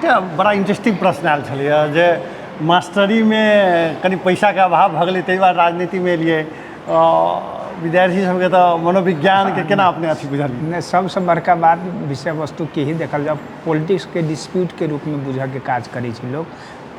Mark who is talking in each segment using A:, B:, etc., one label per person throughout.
A: एकटा बड़ा इंटरेस्टिंग प्रश्न आयल छलैए जे मास्टरीमे कनि पैसाके अभाव भऽ गेलै, ताहि दुआरे राजनीतिमे एलियै। विद्यार्थी सबके तऽ मनोविज्ञानके केना अपने अथी बुझलियै?
B: नहि, सबसँ बड़का बात विषय वस्तुके ही देखल जाउ, पॉलिटिक्सके डिस्प्यूटके रूपमे बुझऽके काज करै छै लोक।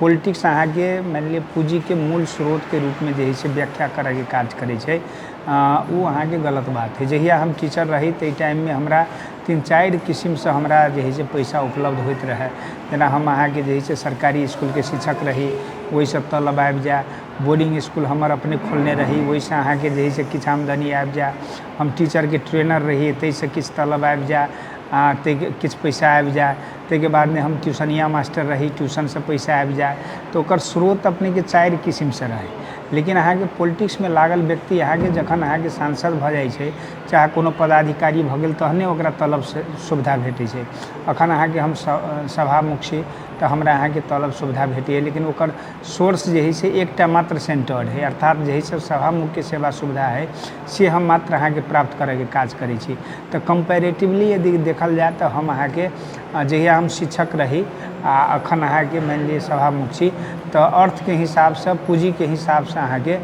B: पॉलिटिक्स अहाँके मानि लिअ पूँजीके मूल स्रोतके रूपमे जे हइ से व्याख्या करऽके काज करै छै, ओ अहाँके गलत बात हइ। जहिया हम टीचर रही, ताहि टाइममे हमरा 3-4 किसिमसँ हमरा जे हइ से पैसा उपलब्ध होइत रहै। जेना हम अहाँके जे हइ से सरकारी इसकुलके शिक्षक रही, ओहिसँ तलब आबि जाए। बोर्डिंग इसकुल हमर अपने खोलने रही, ओहिसँ अहाँके जे हइ से किछु आमदनी आबि जाए। हम टीचरके ट्रेनर रही, ताहिसँ किछु तलब आबि जाए, ताहिके किछु पैसा आबि जाए। ताहिके बादमे हम ट्यूशनिया मास्टर रही, ट्यूशनसँ पैसा आबि जाए। तऽ ओकर स्रोत अपनेके 4 किसिमसँ रहै। लेकिन अहाँके पॉलिटिक्समे लागल व्यक्ति अहाँके जखन अहाँके सांसद भऽ जाइ छै, चाहे कोनो पदाधिकारी भऽ गेल, तहने ओकरा तलब सुविधा भेटै छै। अखन अहाँके हम सभामुख छी, तऽ हमरा अहाँके तलब सुविधा भेटैए, लेकिन ओकर सोर्स जे हइ से एकटा मात्र सेन्टर हइ, अर्थात जे हइ से सभामुखके सेवा सुविधा हइ, से हम मात्र अहाँके प्राप्त करैके काज करै छी। तऽ कम्पैरेटिवली यदि देखल जाए, तऽ हम अहाँके जहिया हम शिक्षक रही आ अखन अहाँके मानि लिअ सभामुख छी, तऽ अर्थके हिसाबसँ, पूँजीके हिसाबसँ अहाँके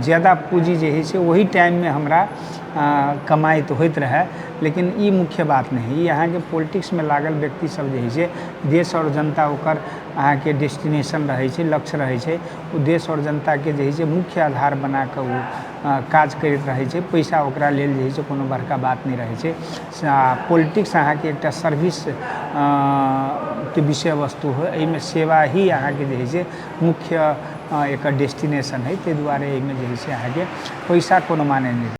B: ज्यादा पूँजी जे हइ से ओही टाइममे हमरा कमाइ तऽ होइत रहै। लेकिन ई मुख्य बात नहि हइ। ई अहाँके पॉलिटिक्समे लागल व्यक्ति सब जे हइ से देश आओर जनता ओकर अहाँके डेस्टिनेशन रहै छै, लक्ष्य रहै छै। ओ देश आओर जनताके जे हइ से मुख्य आधार बनाकऽ ओ काज करैत रहै छै। पैसा ओकरा लेल जे हइ से कोनो बड़का बात नहि रहै छै। पॉलिटिक्स अहाँके एकटा सर्विस के विषय वस्तु होइ। एहिमे सेवा ही अहाँके जे हइ से मुख्य एकर डेस्टिनेशन हइ। ताहि दुआरे एहिमे जे हइ से अहाँके पैसा कोनो माने नहि।